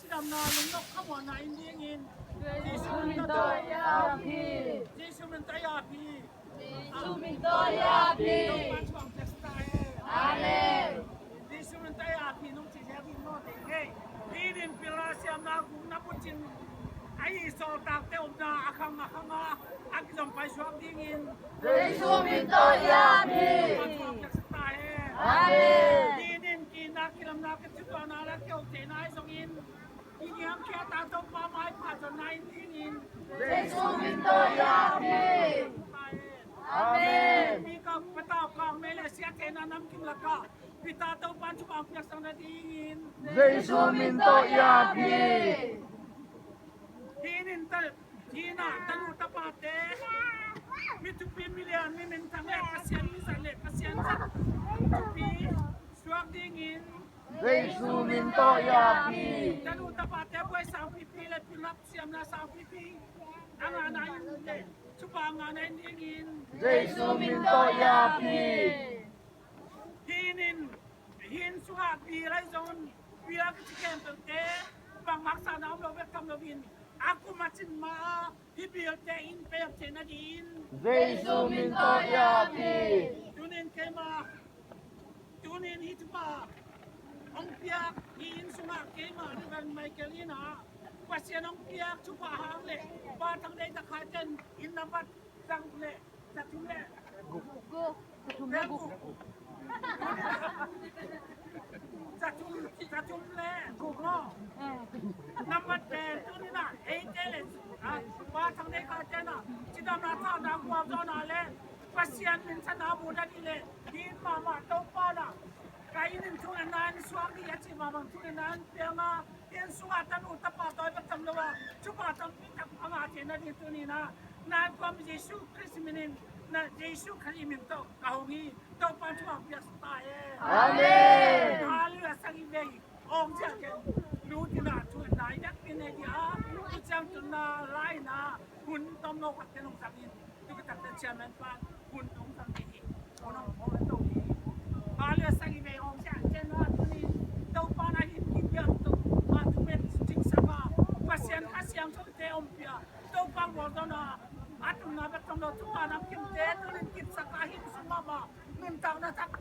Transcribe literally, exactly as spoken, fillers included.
Cidamna, lungnop khamuanna in dingin Jesu min tawh i ap hi. Jesu min tawh i ap hi. Jesu min tawh i ap hi. Topa in thupha hong pia ta hen. Amen. Jesu min tawh i ap hi nong ci ziau ding maw, tei ngei. Hih in pilna siamna gukna bucin a i sawltakte omna a khang a khang a a kizom paisuak dingin Jesu min tawh i ap hi. Topa in thupha hong pia ta hen. Amen. Hih in kina kilamna, kituakna le kihotheihna ahi zongin i niamkhiatna Topa maipha zonna in dingin Jesu min tawh i ap hi. Amen. Amen. Mi ka patau kang mei le siatheihna namkim lakah Peter Topa in thupha hong piaksak nadingin Jesu min tawh i ap hi. Hih in ta, hih in ah tanu tapate mi thupi, mi lian, mi minthang le Pasian mi zat le Pasian zat thupi suak dingin Jesu min tawh i ap hi. Tanu tapate buai sangpipi le pilap siamna sangpipi a ngahna in le thupha ngahna in dingin Jesu min tawh i ap hi. Hih in, hih in sungah bil ahi zongin bil a kici khempeuhte bang haksatna om lo bek tam loin a kum a cin ma a hih bilte in pek theih nadingin Jesu min tawh i ap hi. Tunin keima, tunin hih thupha hong piak, hih inn sungah keima Reverend Michael in ah Pasian hong piak thupha hang le Pa Thang Deih Takhaiten inn nambat za guk le za thum le guk. Za thum le guk. Za thum, za thum le guk maw? Nambat pen tunin ah eite le, ah, Pa Thang Deih Takhaiten ah cidamna, thahna, gualzawhna le Pasian minthanna mu nading le, hih inn mahmah Topa in ah ka inn in thungetna in suak ding a cih mahmah thungetna in piang a, inn sungah tanu tapa tawi bek tam lo a thupha tampi tak a ngah theih nading tunin ah na innkuan Jesu Khrist min in, na Jesu Khrist min tawh ka hong hi. Topa in thupha hong piaksak ta hen. Amen. Hallelujah. Sagih vei awng ciah ken lut in ah thungetna i dak in ei dih a, tu ciang tunna lai in ah hun tomno khat ken hong zang in, tu ka takte chairman pa hun hong zang ding hi. Hun hong hong to hi. Hallelujah. Sagih vei awng ciah ken a, tunin Topa in ah hih inn kipiak tung a, tu met cingsak a, Pasian Kha Siangtho te ompih a, Topa gualzawhna a tunna bek tam lo, thupha namkimte tunin kipsak a, hih inn sung mahmah nuntakna thak